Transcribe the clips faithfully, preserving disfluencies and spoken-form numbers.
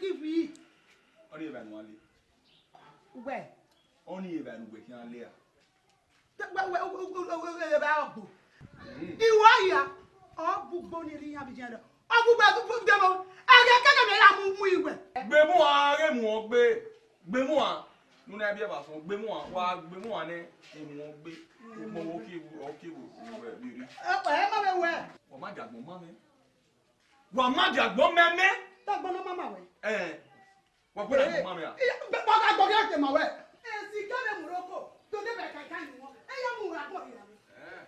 Give me. Ọni evba ne uwa le. Uwẹ. Ọni evba ne uwẹ khian le a. Wẹ, wẹ, wẹ, wẹ, wẹ, wẹ, wẹ, wẹ, ọgbo. Mm. Iwẹ ya. Ọ bu ugbo ni rri iran vbe iran. Ọ bu ugbo, bu, bu, demo. Ẹghẹ kẹkẹ mẹ ya mu, mu iwẹ. Gbe mu a, ghe mu ọ gbe. Gbe mu a. Nu na biẹ ba fọn. Gbe mu a. Wa gbe mu a nẹ. Emu ọ gbe. Mo wo ki, wo ki, wo, wo, wo, riri. Ẹ, ẹ ma vbe wẹ. Wa ma dia agbọn ma mẹ. Wa ma dia agbọn mẹ mẹ. Dagbo nọ ma ma wẹ. Ẹ. Wa gbẹdẹ agbọn ma mẹ a. Iya, bẹ, wa gha gbọ gha ke ma wẹ. Esi ga vbe Morocco, do de bẹ ka ka ni wọn. E ya mu wa gbọ ya.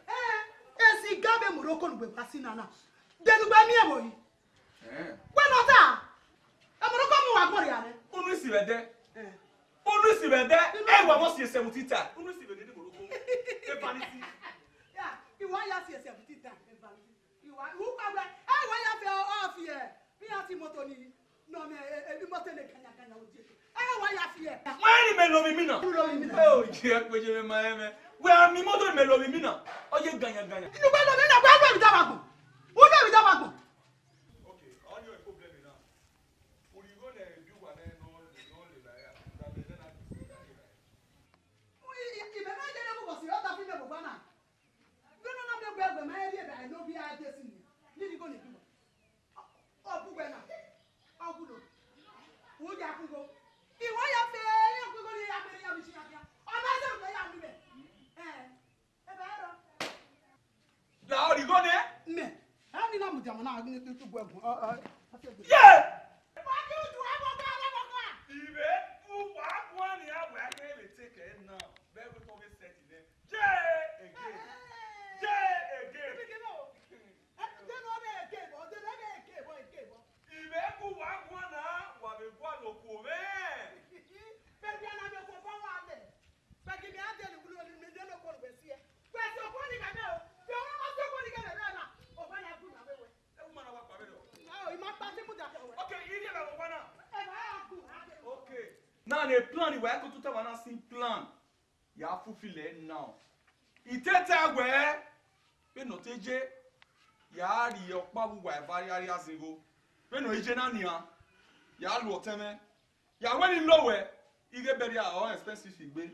Eh. Esi ga vbe Morocco nu gbe ba si nana. De nu gbe mi e wo yi. Eh. Wẹ nọ ta. E Morocco mu wa gbọ ya nẹ. Unu isi vbe dẹ. Eh. Unu isi vbe dẹ. Inu. E wa mo si seventy ta. Unu isi vbe dẹ ni Morocco. E vanity. Ya, iwẹ ya si seventy ta. E vanity. Iwa, u kpa wẹ, e wa ya fi ọ, ọ fi ẹ. Bi ya ti moto ni, nọ mẹ, e, e, moto ne ganya ganya o je. E wa ya fi ẹ. Wẹ ni mẹ lovbi mina. Lovbi mina. O je pe je mẹ ma mẹ. Wẹ a mi moto mẹ lovbi mina. Ọ ye ganya ganya. Inu wẹ lovbi mina, wẹ lovbi da wa gbọn. U lovbi da wa gbọn. Okay, all your problem now. Urigho ne bi uwa nẹ nọ, nọ le la ya. Da be na. I, i, i mẹ ma je ne mu bọ si rọ ta fi mẹ bọ na. Ghe ne ọ na miẹn wẹ ẹgbẹ ma rhie ẹre ne ovbi a de sin ni, ne irigho ni duwa. Ọ bu wẹ na, ọ gu lo. U ya kugho. Iwẹ ya fe, ya kugho ni ya kpere ya vbe ishi ya dia. Ọ na zẹ wẹ ya miẹn. Eh, ebe ẹrọ. La ọrigho nẹ? Mẹ, a ni na mudia mọ na ni tutu gu ẹgun. Ọ, ọ, ọ, ọ, ọ, ọ. Ye! Wa ki udu ẹbọ gba, ẹbọ gba. Ivbe uwa guan ni a wẹ a kere vbe te kẹ na, vbe ẹvbo tọ vbe sẹtin nẹ. Ye again. Ye again. Ivbe gu wa guan na, wa vbe gualọ okuo mwẹ. Baby, a na vbe okuo ba wa lẹ. Baby, mẹ a dẹ ne wulu ne mẹ dẹ ne okuo ne wẹ si ẹ. Wẹ si okuo ni gha mẹ o. Yẹ wa ma si okuo ni gha mẹ na. Ọ wa na gu na vbe wẹ. Ẹ, woman na wa kpa vbe dọ. Ọ, ima kpa ti mu da kẹ wẹ. Okay, iri ẹ vbe wa na. Ẹ va ya gu na vbe. Okay. Na ne plan wa ko tuta wa na sin plan. Ya fulfill it now. Iteta wẹ, vbene ọ te je, ya rhie ọkpa vbe uwa eva rhie a rhie azigho. Vbene ọ i je na nian, ya lu ọtẹn mwẹ. Ya wẹ ni lo wẹ, ighe bẹrriẹ ọ expensive gbe,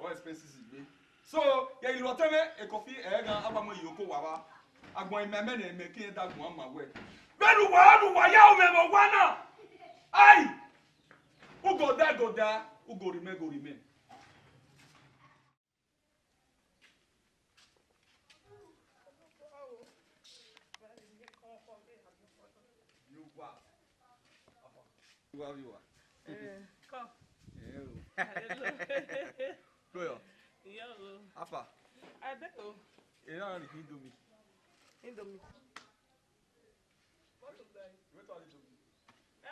ọ expensive gbe. So, ya i lu ọtẹn mwẹ, ekọfi ẹghan aba mu iyoko wa vba. Agbọn ima ẹmwẹ ne imẹ ke irẹn da guan ma wẹ. Vbene uwa, vbene uwa ya mwẹ vbe owa na. Ai! Ugoda, goda, ugorrimẹ, gorrimẹ. You what? You are, you are. Eh, come. Yeah. Hello. Go on. Yo. Afa. I don't know. You don't need Indomie. Indomie. What is that? You want to Indomie?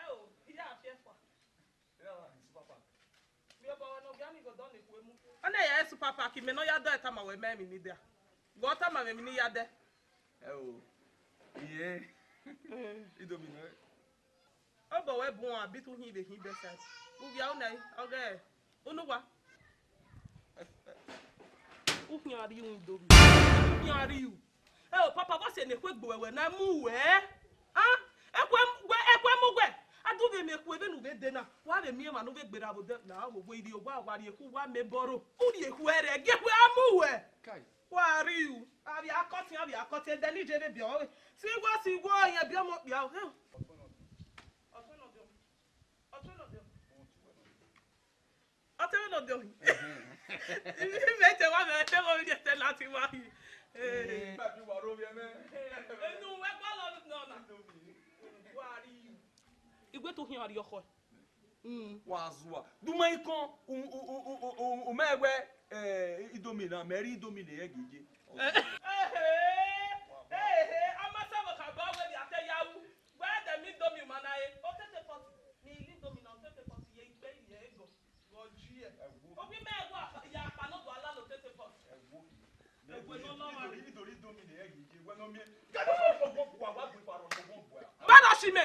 Oh, yeah, fearful. Ọna ya Super Park, imẹ ne ọ ya dẹ tama wẹ mẹ emwi ne I dẹ. Ghe ọ tama mwẹ emwi ne I ya dẹ. Ẹ o, iye. Indomie nọ. Obọ wẹ buan, bi tu hin vbe hin bẹsẹ. Uvia una, ọghe, unu wa. U khian rri Indomie. U khian rri u. Ẹ o, papa, vbọ sẹ ne ekhue gbe wẹ na mu wẹ? A? Ekhue mu wẹ, ekhue mu wẹ. A du vbe miẹn ekhue vbene u vbe de na. Wa vbe miẹn emwa ne u vbe gberra vbe odẹ na, wo wo irri owa, wa rhie ekhue, wa mẹ bọrọ. U rhie ekhue rẹ, gie ekhue a mu wẹ. Kai. Wa rri u. Avbe akọtiẹn, avbe akọtiẹn, ẹdẹ ne I je vbe biẹ ọre. Si wo, si wo, irẹn biẹ ọmọ kpia o. Ẹ o. Ọtẹn nọ dẹ. Ọtẹn nọ dẹ. Ọ te vbe nọ dẹ ohi. Imẹ te wa mẹ, te wa vbe te na ti wa hi. Eh. Ba bi wa ro vbe mẹ. Enu wẹ gba lọ nọ na. Wa ri. Igbe to khian ri ọkhọ. Mm. Wa zua. Du ma ikọn, u, u, u mẹ wẹ, eh, Indomie na, mẹ rri Indomie ne ẹ ghi ye. Eh, eh, eh, a ma sa vbe khaba wẹ vbe a te ya ru. Wẹ dẹ mi Indomie ma na re. O tete pọti. Mi Indomie na, o tete pọti ye igbe ye ego. Ghe ọ ji ẹe. Ẹwo. Ovbi mẹ ẹwa ya kpa ne ọ do a lalo tete pot. Ẹwo. Ẹwo ne ọ nọ ọmwa. Nítorí, nítorí Indomie nẹ ẹ ghi ye, wẹ ne ọ miẹn. Kẹdẹ ọgbọ bua wa gbe faro ọgbọ bua. Gbarọ shi mẹ.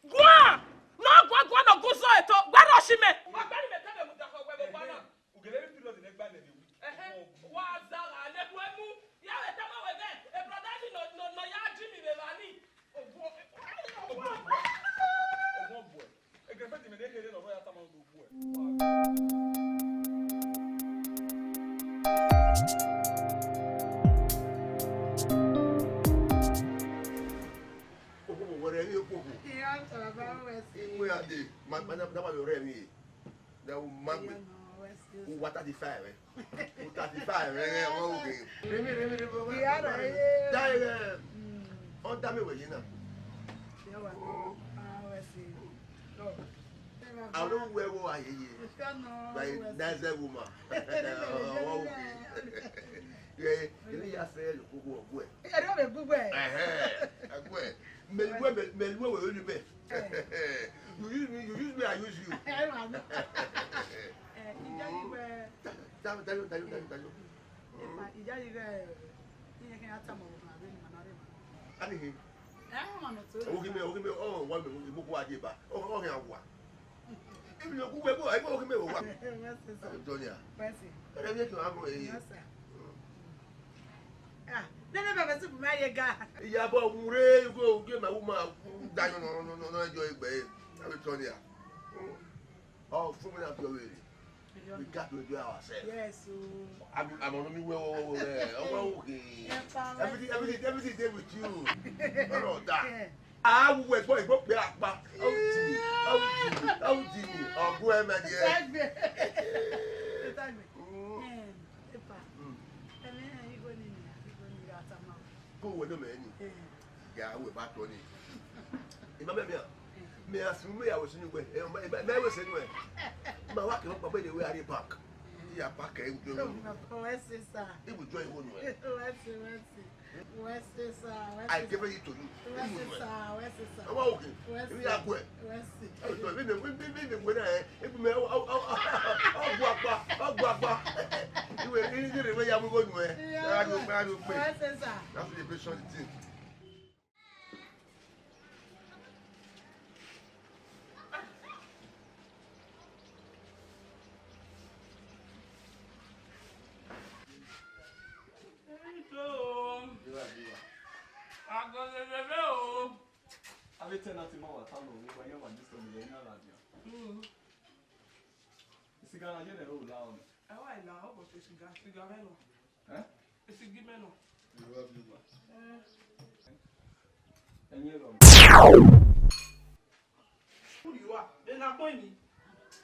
Guan! Ne ọ guan guan ne ọ gu zọ eto. Gbarọ shi mẹ. Wa gbẹrẹ mẹ kẹdẹ mu dakhọ wẹ vbe ọgba na. Ẹmwẹ, na u ma gbe. Uwa thirty-five, eh? U thirty-five, eh, eh, ọmọ oge. Remi, remi, remi, ọmọ. Iya rẹ, eh. Da, eh, ọ da mẹ wẹ ye na. Iya wa. Ah, wẹ si. Lọ. Aro wẹ wo ayeye. By nice woman. Ọmọ oge. Yeah, yeah, ya fẹ lo koko ọgwẹ. Ẹrọ mẹ gbugbe. Ẹhẹn, ẹgwẹ. Mẹ lu ẹ, mẹ, mẹ lu ẹ wẹ lu mẹ. You use me, you use me, I use you. Ẹ ma nọ. Ẹ, ìjà yìí wẹ. Dayo, dayo, dayo, dayo, dayo. Ẹ ma, ìjà yìí wẹ. Iye kẹ ya tama ọmọ na, vbene ima na rre ma. Ani he. Ẹ ma nọ to. Ogi mẹ, ogi mẹ, ọ wa mẹ, mo ko wa je ba. Ọ, ọ hẹn wa. Ibi lo ku wẹ bo, ai bo ogi mẹ wa. Wẹ si sa. Junior. Wẹ si. Ẹ, ẹ, ẹ, ẹ, ẹ, ẹ. Yes, sir. Ah, nene baba soup ma ye ga. Iyabọ wure, you go give my woman dayo no, no, no, no, enjoy egbe. I will turn here. Oh, fún mi na fi ọwẹ rẹ. We got to enjoy ourselves. Yes, oh. I'm, I'm on me, well, well, well, well. Oh, okay. Yes, sir. Everything, everything, everything dey with you. All of that. Yeah. Awu ẹgbọn igbo pe akpa. Awu ti mi, awu ti mi, awu ti mi. Ọgua ẹmẹ diẹ. Tagbe. Tagbe. Mm. Eh, epa. Mm. Ẹmwẹ igho ni nia, igho ni gha tama. Ko wẹ ne mẹ ni. Eh. Ya wẹ ba tọ ni. Ima mẹ mia. Eh. Mẹ a sun mẹ ya wẹ sunu wẹ. Eh, ma, ma, ma wẹ sunu wẹ. Ma wa ke pa bele we are back. Ya pa ke u do. Oh, my God, wẹ si sa. Ibu join wo nu ẹ. Wẹ si, wẹ si. Wẹ si sa, wẹ si sa. I give it to you. Wẹ si sa, wẹ si sa. Ọmọ oge. Wẹ si. Ibi ya gwe. Wẹ si. Ọjọ, ibi ne, ibi, ibi ne gwe na, eh. Ibu mẹ, ọ, ọ, ọ, ọ, ọ, ọgua akpa, ọgua akpa. Iwe, ibi ne wẹ ya mu igho nu ẹ. Iya, ya do gbe, ya do gbe. Wẹ si sa. That's the impression the thing. Avbe tenant ma wa ta nọ, vbe wa yan wa disturb ẹre na ladian. Mm. Isiga na ye nẹ ro la ọnii. Ẹ wa la, ọ but isiga, isiga mwẹ nọ. Eh? Isiga mwẹ nọ. Irọ bi wa. Eh. Ẹyin rọ. Uri ua, de na kpọn emwi.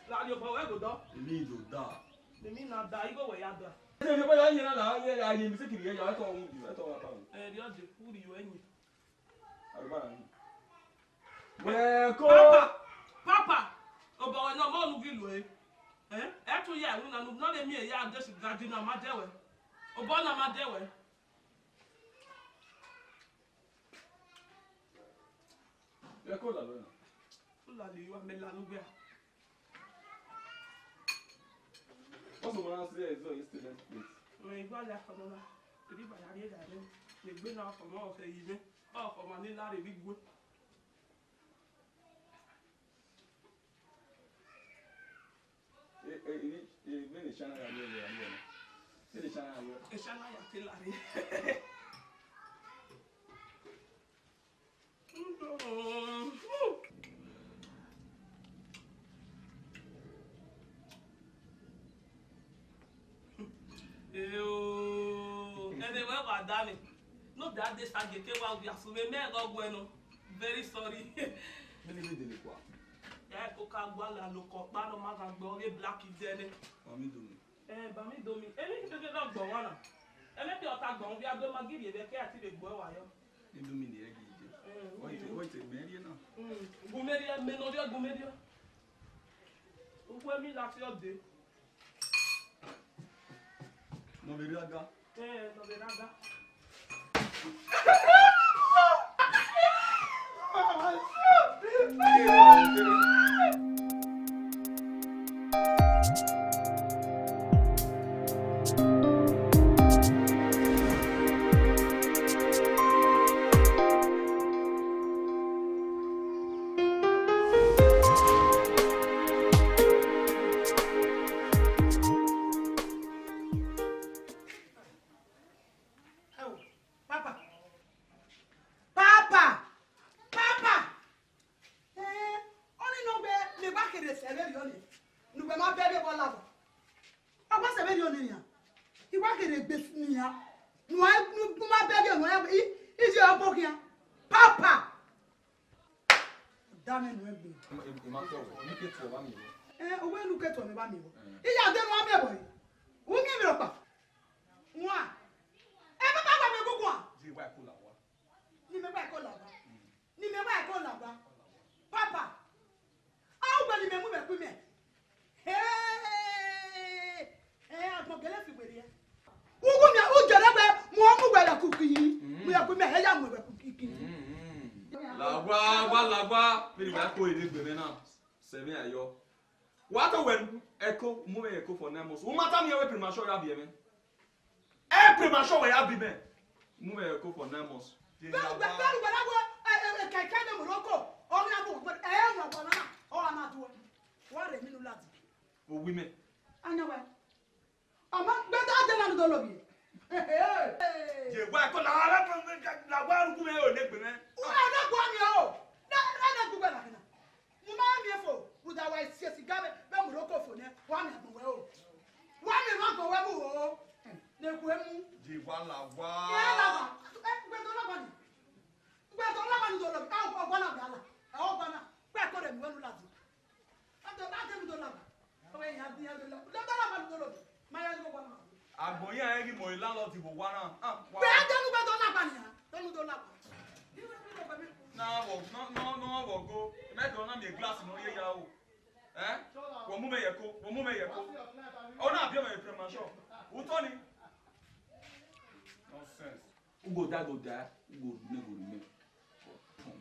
La rhie obọ ruẹ ghe odọ. Emwi do da. Emwi na da, igho wẹ ya da. Ẹ, rhie obọ ya yẹn na la, ye, ya ye mistake rhie ya, ẹtọ wu, ẹtọ wa pa. Ẹ, rhie ọdẹ, uri ua ẹyin. Arugba na ni. Wẹ ko. Papa, papa, obọ ruẹ nọ, ọmọ unu ghi lu ẹre. Eh? Ẹ tun ya ẹwẹn na, ne u nọ ne emwi ya de siga di na, ma dẹ wẹ. Obọ na ma dẹ wẹ. Ẹ ko la lọ na. U la lẹ uwa, mẹ la lugbe a. What's the one say is your student, please? Mẹ igba lẹ afọmọ na, eri ba ya rhie da nẹ, ne egbe na afọmọ ọkhẹ yi nẹ, ọfọmọ ni la rre vbe igue. E, e, e, e, vbene Shana gha rrie, rrie, rrie na. Vbene Shana gha rrie. Shana ya te la rre. Eo, ẹmwẹ wẹ wa da mwẹ. Ne ọ da de sa gie ke wa via sunu, mẹ ghe ọgwẹ nọ. Very sorry. Mene vbe dele kua? Ya ẹko ka gua la lo kọ kpa nọ ma gha gbe ọghe black dẹ nẹ. Wa mi do mi. Eh, ba mi do mi. Emwi keke na gbọ wa na. Ẹmwẹ te ọ ta gbọn vbe a do ma giri vbe ke a ti vbe gbuẹ wa yọ. Indomie ni ẹgi ije. Mm, wait, wait, mẹ rhie na. Mm, gu mẹ rhie, mẹ nọ rhie, gu mẹ rhie. Uwu emwi lati ọ dee. Nọ vbe rre aga. Eh, nọ vbe rre aga. Ẹo, papa. Papa! Papa! Eh, ọnii nọ gbe ne I wa kherhe sẹ vberriọ nii, ne uwẹ ma bẹghe vbe ọ lavọ. Ọ wa sẹ vberriọ nii nian, I wa kherhe gbe nian, ne uwa, ne u ma bẹghe ne uwa, I, I ye ọbo khian. Papa! Da mwẹ nuẹn gbe. I ma, I ma tọ wẹ, ne I ke tuẹ vba miẹn wẹ. Ẹ, uwẹ ne u ke tuẹ mwẹ vba miẹn vbọ? Iye ade ne u wa miẹn vbọ re? U miẹn emwi rhọkpa? Wan. Ẹ, papa, wa mẹ guguan. Ye wa ẹko la owa. Ne imẹ wa ẹko la owa. Ne imẹ wa ẹko la owa. Papa. A, ugbẹn ne imẹ mu vbe ẹko imẹ. Hey! Ẹ, agbọn gele fi werriẹ. Ugu miẹn, u jẹrẹ wẹ, mu ọ mu wẹ ẹko ki yi. Mu ẹko imẹ, ẹ ya mu wẹ ẹko ki yi. Lagua, wa lagua. Vbene wa ẹko ere egbe mwẹ na. Sẹ vbe ayọ. Wa to wẹ ẹko, mu mwẹ ẹko for nine months. U ma tama iran wẹ premature ya biẹ mwẹ. Ẹ premature wẹ ya biẹ mwẹ. Mu mwẹ ẹko for nine months. Vbene ugbẹn, vbene ugbẹn na wẹ, ẹ, ẹ, ẹ, kẹkẹ ne Morocco, ọ ghi na mu ugbẹn, ẹ, ẹ, wọn gba na, ọ gha na do. Wa rre emwi ne u ladi. Owi mẹ. Anya wẹ. Ọmọ, gbe da de na ne u do lovbiẹ. Ye wa ẹko la, la, la, wa ru gu mwẹ o, ne egbe mwẹ. Ẹ na gua miẹn o. Na, na, na gbe uwẹ na khin na. Mu ma miẹn fo, rhunmwuda wa si esi ga vbe, vbe Morocco fo nẹ, wa miẹn agbọn wẹ o. Wa miẹn emwa agbọn wẹ mu o. Ne ekhue mu. Ye wa la owa. Ye la owa. Ẹ, ugbẹn do la owa ni. Ugbẹn do la owa ni do lovbiẹ. Ẹ, ọgua na gba la. Ẹ, ọgua na. Gbe ẹko rre emwi wẹ ne u ladi. Agbọn iran ẹre ghi mọ landlord vbe owa na. Ah, wa. Vbe a dẹnu gbe do lagba nian, dẹnu do lagba. Na vbọ, na, na, na vbọ go. Mẹ dọ na miẹn glass ne ọ rhie ya o. Eh? Wọ mu mẹ ye ẹko, wọ mu mẹ ye ẹko. Ọ na biẹ mwẹ premature. Utọ ni. Nonsense. U go da, go da, u go rhunmwuda, go rhunmwuda.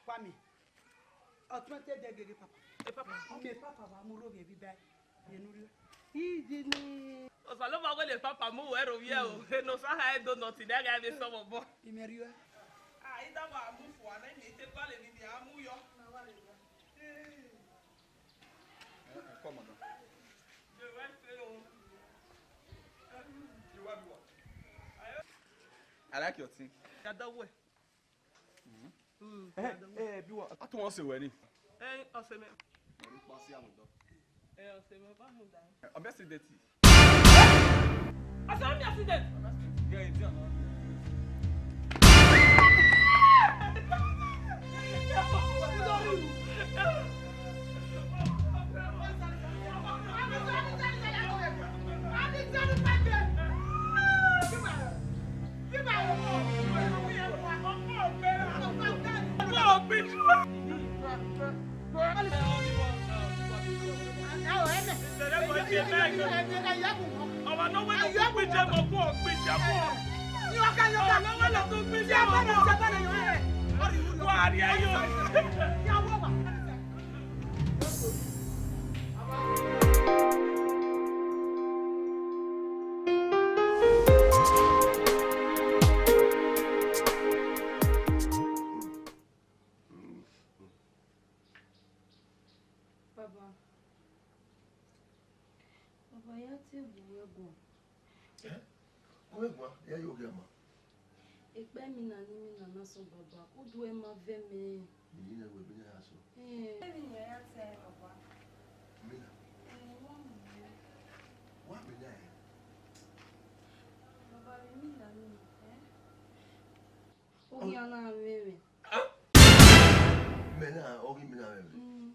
Kwami, ọtuẹn te dẹ gege papa. E papa. Mẹ papa wa mu rhovbiẹ vbe iba ẹre ne u rriọ. Ije ni. Osanobua wẹ ne papa mu wẹ rhovbiẹ o. Enosa ha do nọ ti ne a gha vbe sọ vbe obọ. Imẹ rriọ. Ah, ida wa mu fua na, imẹ te bale vbe a mu yọ. Eh, eh, come on now. The right way o. You want what? I like your thing. Ada wẹ. Mm. Eh, eh, bi wa. A tun wọn se wẹ ni. Eh, ọse mẹ. Ẹ, ọse mẹ ba mu da. Ọ mẹ accident. Ọse mẹ accident. Yeah, it's on. Baba, Baba, ya te bu wẹ guan. Eh? Gu mwẹ guan, ya yo ghe ma. Ekpa Emina ne Emina na sọ baba, udu ẹre ma vẹ mẹ. Emina wẹ Emina ya sọ. Eh. Emina ya te Baba. Emina. Eh, wa mu. Wa Emina ẹ. Baba, Emina ni, eh? Ọ ghi a na mwẹ mwẹ. Mẹ na, ọ ghi Emina mwẹ mwẹ. Mm.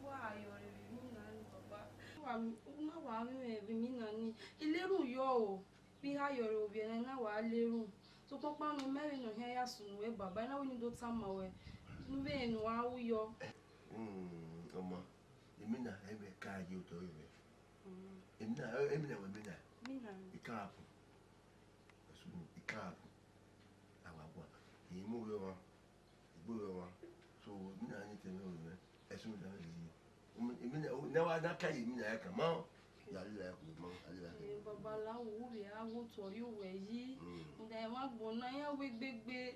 Wa yọ rre vbe Emina ni, baba. Wa, u na wa mwẹ mwẹ vbe Emina ni. I lerun yọ o. Vbe I ha yọ rre ovbi ẹre na, I na wa lerun. Sokpan ọkpa nọ, mẹ vbe ne ọ khian ya sunu ruẹ baba, I na wẹ ne I do tama ruẹ ne u vbe rẹn ne u ra ru yọ. Mm, ọma, Emina, ẹ vbe ka ye otọ rẹ. Mm. Emina, Emina wẹ Emina. Emina. It can't happen. Ẹsunu, it can't happen. A wa guan. I mu rre ọmwa, I gbe rre ọmwa. So, Emina ni te mwẹ ru mwẹ. Ẹsunu da mwẹ yi. Emina, ne wa na ka ye Emina ya kan ma. Ya lila ẹkhu ma, a lila ẹkhu. Eh, baba, la wu vbe a wo otọ rhie uwẹ yi. Mm. Nda emwa agbọn na, iran wẹ gbegbe.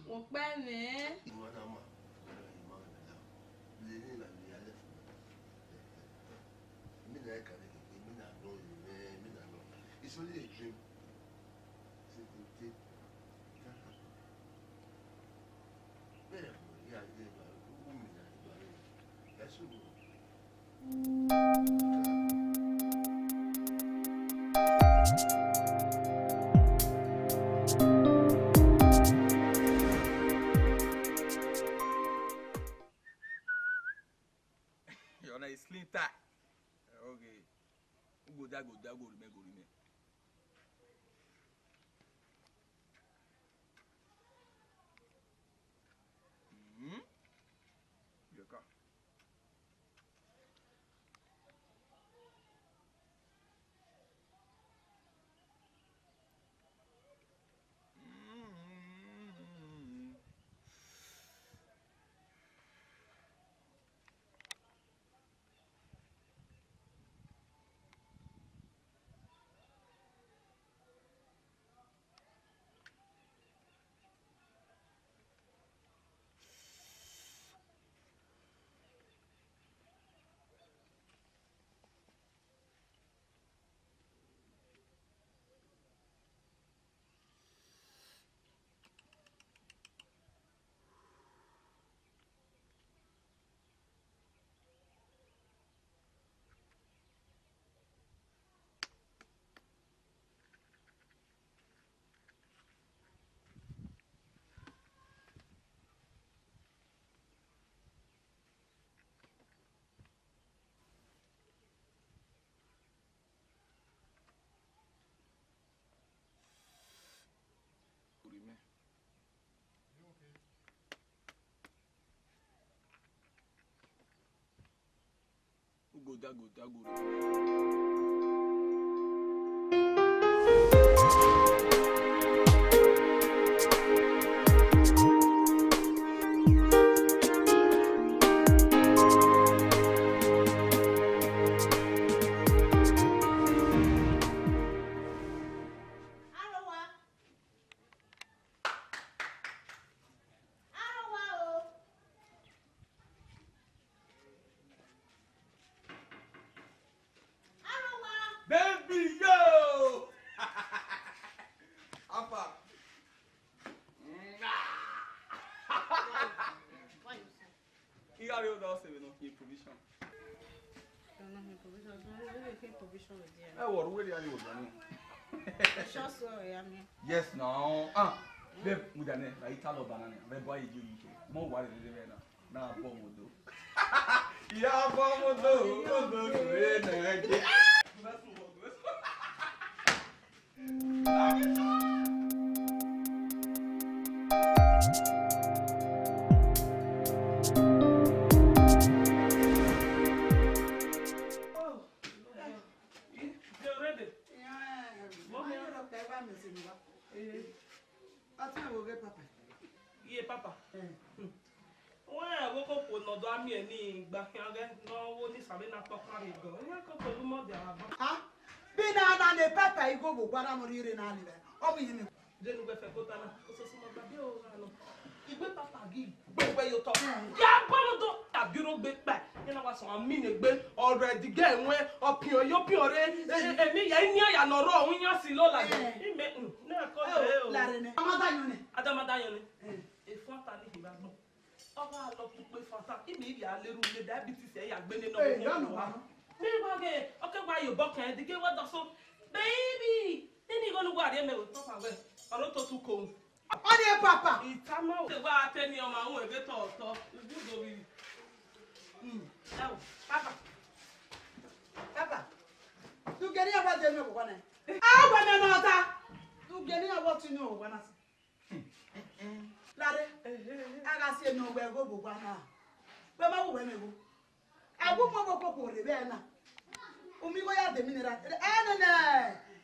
Wọ kpẹ mwẹ. Emwa na ma, emwa na da. Lele na lele ya lẹ fun. Emina ya ka lele, Emina nọ, Emina nọ. It's only a dream. It's a dream. It can't happen. Bẹ́ẹ̀ ni, yeah, Clean tie. Okay. Ugoda, goda, gorimẹ, gorimẹ. Mm. Yeka. Mm. Ugoda, goda, gorimẹ. Arowa. Arowa o. Arowa. Baby yo. Alpha. Why you so? Ighare ọdọ ọse vbe nọ khin provision. Nọ khin provision, so we dey khin provision with there. Ẹ wọ ru wẹ dia ni wọ gbani. Sure, so ya mi. Yes now. Ah, babe, mudia nẹ, na ita lọ banana, vbe bọ ye ju U K. Mo wa re re na. Na bọ modo. Ya bọ modo, odo re na je. Iye papa. Wẹ wo koko ne ọ do a miẹn ni gba khian ghẹ ne ọ wo ni same na kpọkpa rre gan. Iran koko lu mọ dia ba. Ah, bi na na ne papa igho vbe owa na nọ rhie rre na ni vbe. Ọ vbe yin ni. Denu wẹ fẹ kota na, ososoma gba biẹ o gha nọ. Igbe papa ghi gbe wẹ ye otọ. Ya bọ do ta biro gbe kpa. Ye na wa sọ ami ne gbe, already gẹ wẹ, ọ piọn yo piọn re. Emi ya ni ya nọ rọ, u yan si lo la. Ime, na ko de o. Lare nẹ. Amada yọn nẹ. Adamada yọn nẹ. Efanta ni ghi vbe agbọn. Ọ gha lọ ku ukpo Efanta, ime ivbi a leru ne diabetes ẹ ya gbe ne nọ. Ee, yọ nọ wa. Mi wa ghe, ọ ke wa ye obọ kan, ẹdẹ ghe wa da so. Baby, nene igho ne uwa rhie mẹ vbe papa wẹ, ọ ro toto uko. Ọ ni papa. I tama o. Wa te ni ọma ru ẹvbo tọ tọ, ugu do vbi. Mm, ẹ o, papa. Papa. Tu geri ya wa de mi owa na. A wa mẹ nọ ta. Tu geri ya wa tu ni owa na. Lare, a gha si ene owẹ igho vbe owa na, wẹ ma wu wẹ mwẹ igho. A wu mu ọmọ koko rre vbe ẹna. U miẹn igho ya de mineral. Ẹ nene,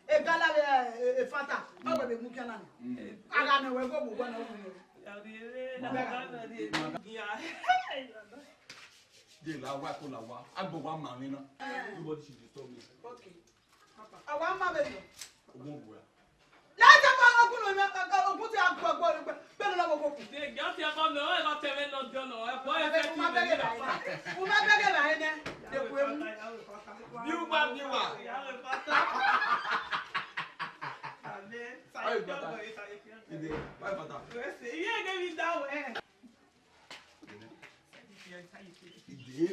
egala vbe, e, Efanta, ọ wẹ vbe mu khian na ni. A gha nọ wẹ igho vbe owa na, u miẹn igho. De la wa ko la wa, agbo wa ma mwẹ na. Nobody should disturb me. Okay. Awa ma vberriọ. Ogun bua. Lẹtẹ ma ogun no, ogun ti a gbọ gbọ gbẹ no la wo ogun. De gẹ ọtí ẹkọ mẹ, ọ ẹkọ tẹmẹ nọ jọ nọ, ẹkọ ẹfẹ ti mẹ. U ma bẹghe vbe ẹna. U ma bẹghe vbe ẹna. De ku emu. Biuwa, biuwa. Amen. Ayi, brother. Ide, bye, brother. Iye ghe mi da wẹ. Ide.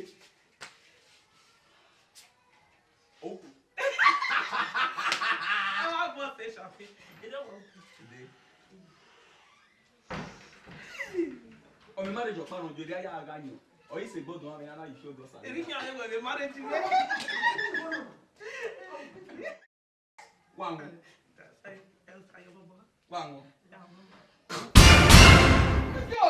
Oh. Our boss say Shafi. You know what? Ide. Ọ mẹ marriage ọkpa rhọnjọ, erriọ a ya gha yan. Ọ i sẹ egbe ọdọ mwẹ, a na yi fi ọdọ sa. Eri khian ẹ wẹ vbe marriage rẹ. Wa wọn. Wa wọn. Yo.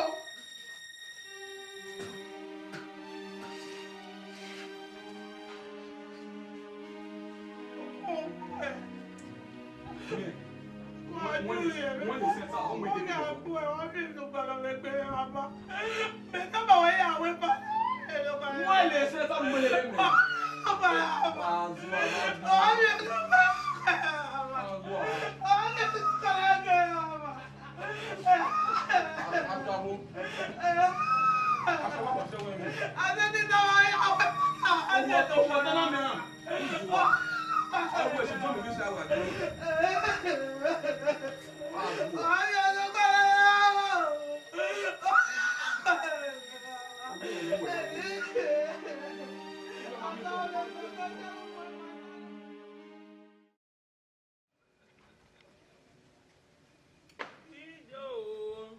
Ijo o,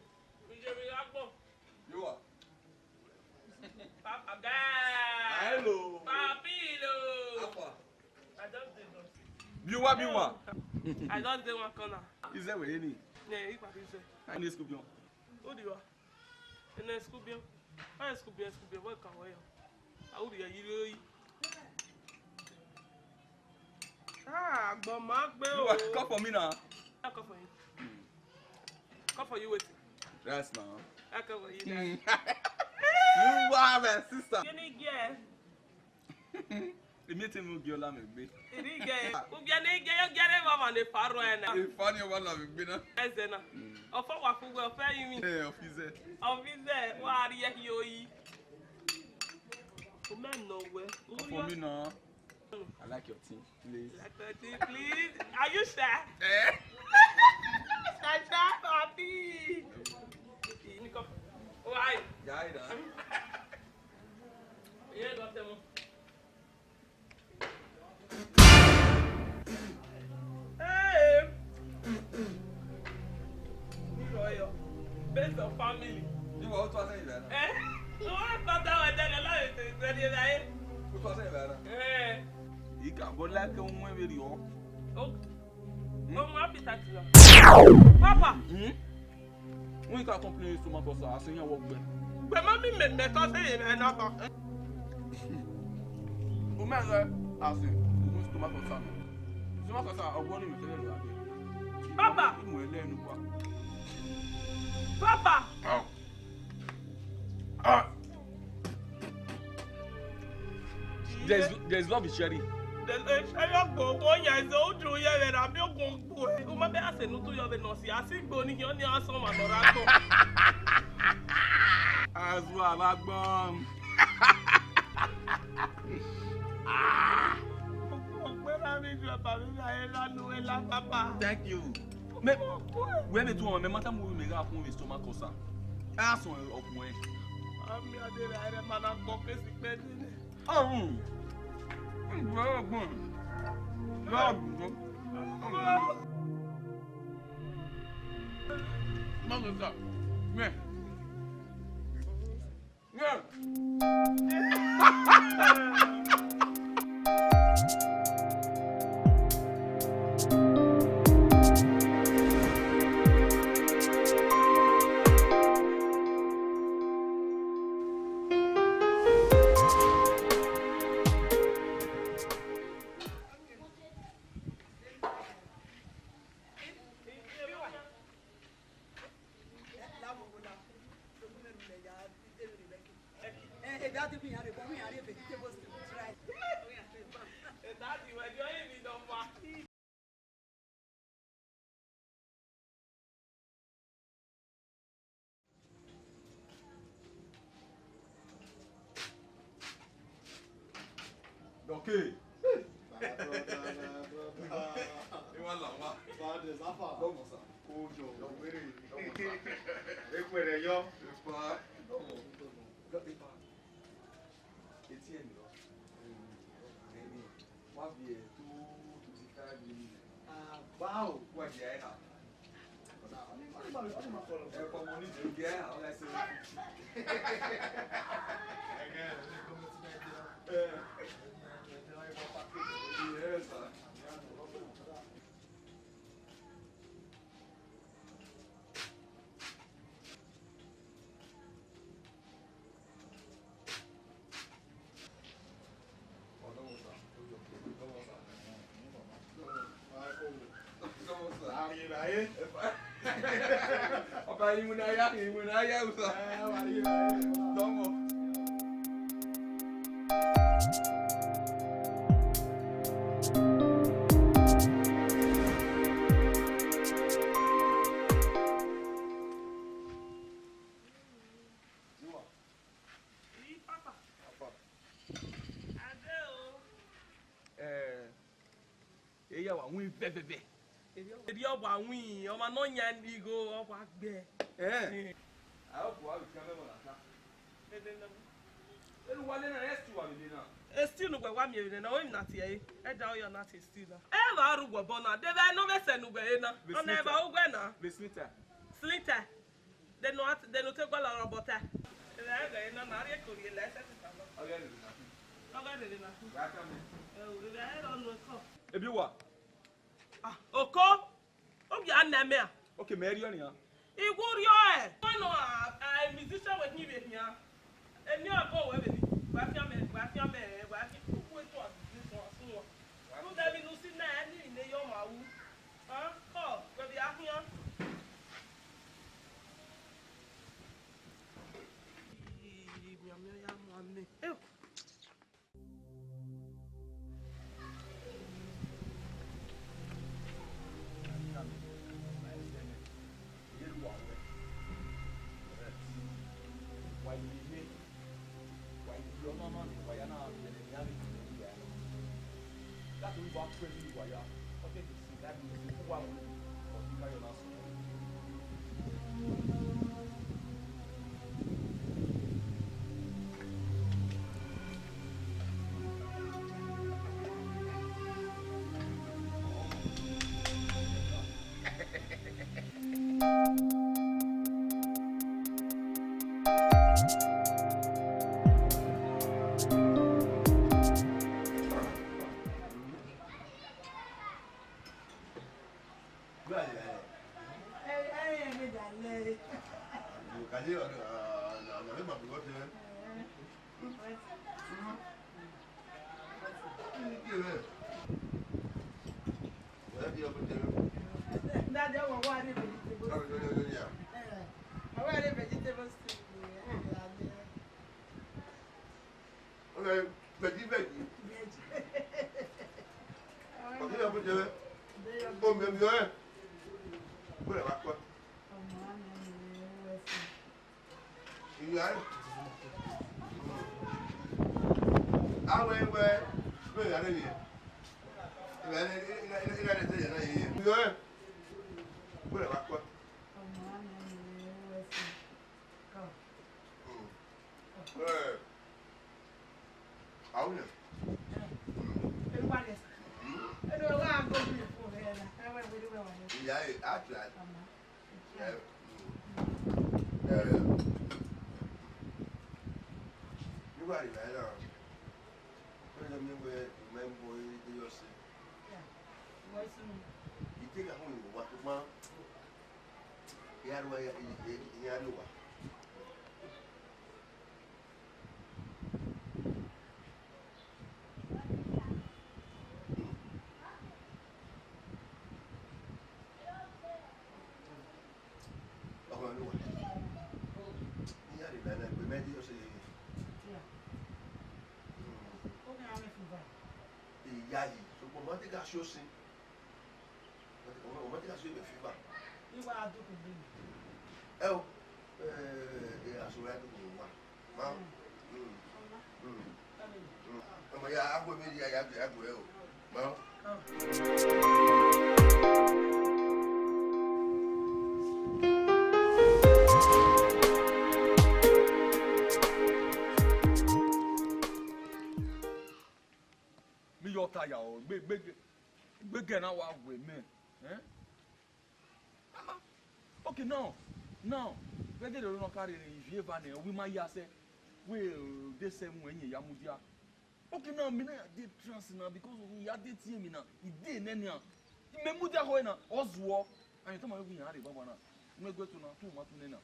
ijo vbe gha gbọ. You are. Papa guy. Hello. Papilo. How far? I just dey done. Biwa, biwa. I just dey one corner. Is there any? Ne, ikpa bi se. I need scorpion. Who do you are? Ene scorpion. Why scorpion, scorpion? What can we? I would hear you. Ah, but my bro. You are, come for me now. I come for you. Come for you, wait. Rest now. I come for you now. You are my sister. Can you get? Èmi tẹ mu gi ọla mẹ gbe. Iri gẹ, ugbẹ ne gẹ yo gẹ re wa ma ne faro ẹ na. E fa ni wa la mẹ gbe na. Ẹzẹ na. Ọfọ wa fu wẹ, ọfẹ yi mi. Eh, ọfizẹ. Ọfizẹ, wa ri ẹ yo yi. O mẹ nọ wẹ. Come for me now. I like your thing, please. Like your thing, please. Are you shy? Eh? Shy, shy, papi. Why? Guy, da. Yeah, don't tell me. Hey! Based on family. You were also saying that. Eh? So I thought that was then a lot of things that you like. What was saying that? Eh. You can go like a woman with you. Oh. No more appetite. Papa. Hmm? Wọ́n yìí ká complain stomach ulcer, àṣẹ yẹn wọ gbẹ. Gbẹ̀mọ́ mi mẹ̀mẹ̀ tọ́ sí ìrìn ẹ̀ náà tán. O mẹ́rin rẹ̀, àṣẹ, o mú stomach ulcer nù. Stomach ulcer, ọgbọ́n ní ìmọ̀tẹ́lẹ̀ rẹ̀ àbí? Papa! Ìmọ̀ ẹ̀ lẹ́nu wa. Papa! Ah! Ah! There's, there's love is sharing. There's a sharing of gbogbo yẹn, so ó dùn yẹn rẹ̀, àbí ó gun gbogbo ẹ̀. Ó má bẹ́ẹ̀ àṣẹ nù tó yọ bẹ̀ náà sí, àṣìgbò ni yẹn ní asán wà lọ́ra gbọ́. Azua la gbọ́n. Ọ̀pẹ́ láàrin ìjọba mi ra ẹ lánàá ẹ lá pápá. Thank you. Me, where me to, me matter mo me ga kun with stomach ulcer. That's one of my. Ami ade ra ere mana gbọ kesi pe ni. Oh. Gbọ gbọ. Gbọ gbọ. Mama sa. Me. Dọke. My brother, my brother. Iwa la wa. Father, Zafa. Come on, sir. Kojo. Come on, sir. Ekwere yo. Ifa. Come on. Ifa. Etiẹn nọ. Ẹni, wa biẹ two twenty-five million. Ah, wow. Wa biẹ ẹha. Ẹkọ mo ni jẹ oge ẹha, ọ gha sẹ. Iwinna ya, iwinna ya, usa. Tọmọ. Ii, papa. Ade o. Eh, eya wa win vẹvẹvẹ. Erriọ wa win, ọmwa ne ọ yan igho, ọ wa gbẹ. Eh. Eh. A hope wa vbe khian mwẹ ẹmwẹ na ta. Ene uwa lele na, e stew wa vbe lele na. E stew ne uwẹ wa miẹn vbe nẹ na, ọre emwi na tie ẹre. Ẹdẹ ọre ọ na tie stew na. Ẹ vbe rre uwẹ obọ na, de vbe ne ọ vbe sẹ ne uwẹ re na. Ọ na eva uwẹ na. Vbe Slinter. Slinter. De ne u, de ne u te gualọ rre obọ ta. Eva ẹghẹ re na, na rhie eko rhie la ẹsẹ tita lọ. Ọ ghẹ rere na. Ọ ghẹ rere na. Wa ka mẹ. Ẹ o, eva ẹre ọ nu ẹkọ. Ebi uwa. Ah, oko. Ovbi a nẹ mẹ a? Okay, mẹ rriọ nian. I wu rriọ ẹ. Why not? A, a musician wẹ khin vbe khian. Eni ọgọ wẹ vbe ni. Wa fian mẹ, wa fian mẹ, wa fian. Uku eto a, eto a sun wọn. Rhunmwuda emwi ne u si na, ẹ ni ne yọ ma wu. Hàn, kọ, wẹ vbe a khian. Ii, mianmian ya mu amẹ. Ew. Daddy, I want one vegetable. Eh, I want vegetable stew. Okay, veggie, veggie. Veggie. Ọtí yọ fún jẹrẹ. Omi, omi yọ ẹ. Bọ́lá wa kọ́. Ìyá ẹ. Àwọn ẹgbẹ́ ló yà lẹ́yìn. Ìyá ẹ, ìyá ẹ, ìyá ẹ tẹ̀yà náà yìí. Omi yọ ẹ. Bọ́lá wa kọ́. Mm. Eh. Aune. Ìyá ẹ, a try. Eh, mm. Eh. Nígbà tí ìyá ẹ náà, ó lè mí wẹ ìmọ̀ ẹ̀ ń bọ ilé yọ sí. Ìtẹ̀gà fún ìwà tó pọ́n. Iya ruwa, iya, iya, iya ruwa. Ọmọ ruwa. Iya ruwa na gbe mẹ di ọsẹ yẹn. Iya yi, so mo ma ti ga show sin. Ọmọ, ọmọ ti ka so ebe fifa. Iwa a dukun gbe mi. Ẹ o, ẹ, ẹ, aso ya dukun wa. Ma. Mm. Mm. Mm. Ọmọ ya, agbo mi ya, ya, ya gbe o. Ma. Mi yọ ta ya o, gbe, gbe, gbe gẹ na wa wẹ mẹ. Eh? Ah, ah. Okay, now, now, vbe gele ro nọ ka rere ivie eva nẹ, ovbi ima ya sẹ, wẹ, eh, de sẹ mu ẹyin ya mudia. Okay, now, mi na ya de trance na, because of ya de tie mi na, i de nẹ nian. I mẹ mudia ho na, ọ zuọ. Ayen tama wẹ iran rre baba na. Mu ẹguẹ to na, tu ma tu nẹ na.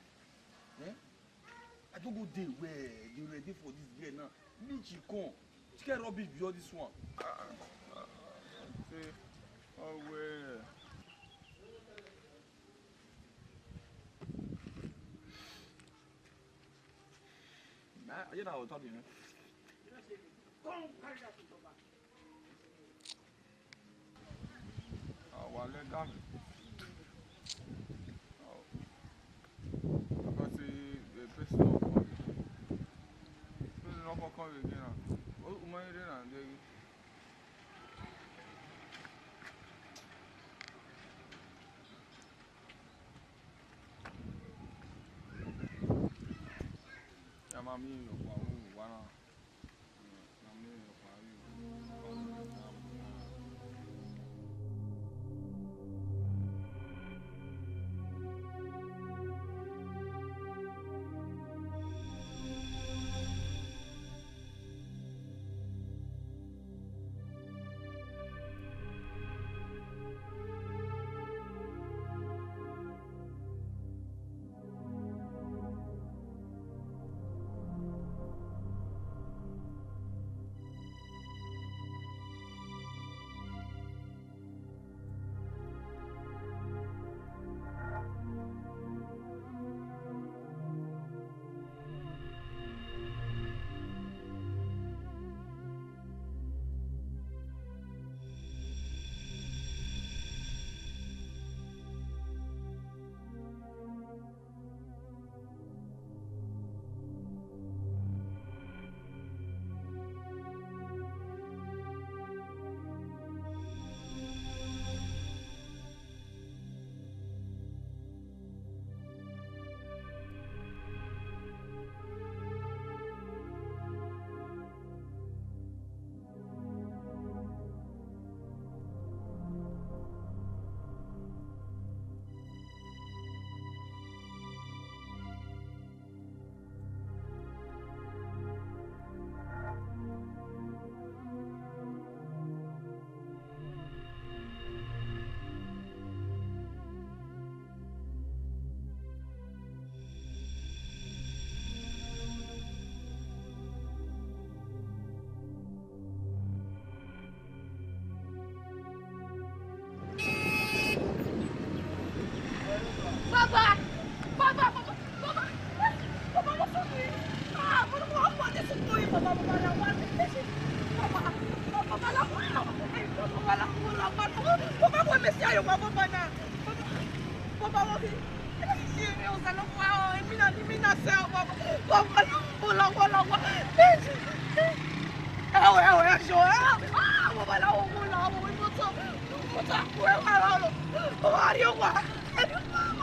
Eh? I don go dey well, dey ready for this girl now. Make she come. Which kind rubbish be all this one? Ah, ah, ah, say, oh, well. Eh, ye na otọ di nẹ. Awa lẹ da mi. Because the person of God, person of God come again now. Oh, my, na dey. Ya ma miẹn ọkpa vbe owa na. Ya ma miẹn ọkpa vbe owa. Baba! Baba, baba, baba, baba, mo sọ fún yín. Ah, mo ní mo wá fún àdéhùn fún yín, baba, baba, la wá ní méjì. Baba, baba, la wá, baba, la wá, baba, baba, baba, wọ́n mi sí ayọ̀, baba, baba, náà. Baba, baba, wọ́n mi. Ẹ ṣe eré ọ̀sán ló wá ọ, èmi náà ni mí náà sẹ́ ọ, baba, baba, la wá, la wá, la wá. Méjì. Ẹ wọ, ẹ wọ, ẹ ṣọ, ẹ, ah, baba, la wá, la wá, ìmọ̀tò, ìmọ̀tò àpò ẹ wà lọ́rọ̀. Baba, rí ọ wá. Ẹ ní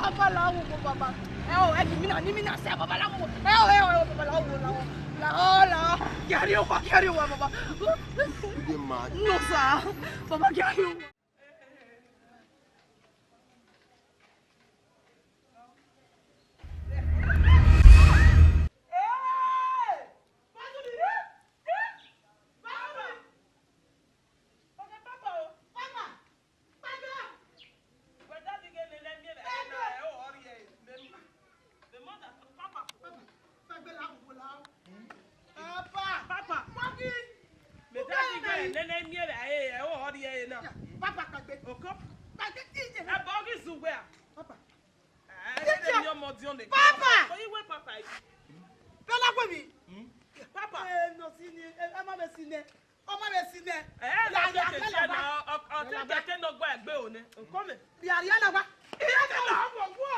baba, la wá, baba. Ẹ wọ, ẹ kì mí náà, ni mí náà sẹ́, baba, la wá. Ẹ wọ, ẹ wọ, ẹ wọ, baba, la wá, la wá. La wá, la wá. Carry over, carry over, baba. You dey mad. No, sir. Baba, carry over. Papa! Papa! Papa! Mẹ daddy gẹ nene miẹn vbe ẹ, ẹ, ọ rhie ẹre na. Papa, kpagbe. Oko. Kpagbe, ije. Ẹ bọ ghi zu wẹ a? Papa. Ẹ, ẹ, ẹ, mi ọmọ diọn nẹ. Papa! Oyi wẹ papa yi. Bella gbe mi. Papa. Ẹ, nọ si ni, ẹ, ẹ ma bẹ si nẹ. Ọ ma bẹ si nẹ. Ẹ, ẹ, la, la, la, la, la. Ọ, ọ, ọ, te kẹkẹ nọ gba ẹgbe o nẹ. Oko mẹ. Bia rhie na gba. Ẹ, ẹ, la, wọ, wọ.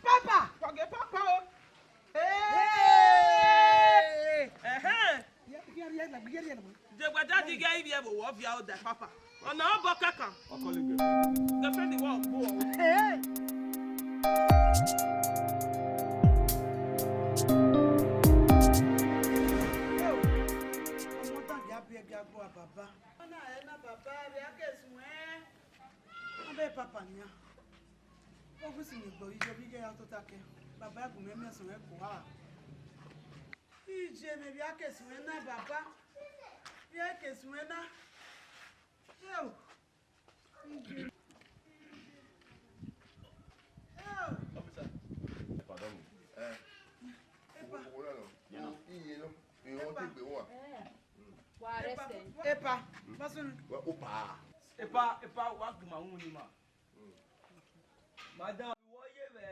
Papa. Kpagbe papa o. Hey! Ẹhẹn. Ye, ye, ye, ye, ye, ye. Je gba daddy gẹ ivbi ẹvbo wọ via oda papa. Ọna obọ kakan. Girlfriend wọ gbo. Hey! Ọmọ dan gẹ abi ẹgẹ agbo a baba. Ọna ẹ na baba, vbe a ke suẹn. Abẹ papa nian. Ọ gu si ne egbe ọre iye vbe iye ya tota kẹ. Baba gu mwẹ miẹn suẹn kua. Iye mwẹ vbe a ke suẹn na baba. Vbe a ke suẹn na. Eo. Iye. Eo. Officer. Pardon me. Eh. Epa. Owó náà lọ. Iye lọ. Ìwọ̀n ti gbé wà. Wa arrest ẹ. Epa. Bọ́sùn. Wa, ó pa. Epa, epa, wa gbìmọ̀ àwọn onímọ̀. Madam, ìwọ yé vẹ.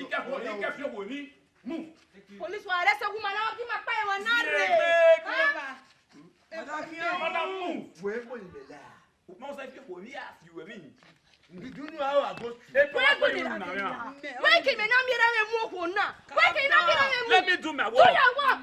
Ike fo, ike fo wo ni. Move. Police wa arrest woman na, give my pie one na re. Madam, move. Wẹ kọ ni bẹlẹ. Ukpọn sẹ fi okhuo vbe afi ruẹ emwi. Do you know how I go through? Wẹ kọ ni na. Wẹ ke mẹ na miẹn ra mwẹ mu okhuo na. Wẹ ke na miẹn ra mwẹ mu. Let me do my work. Do your work.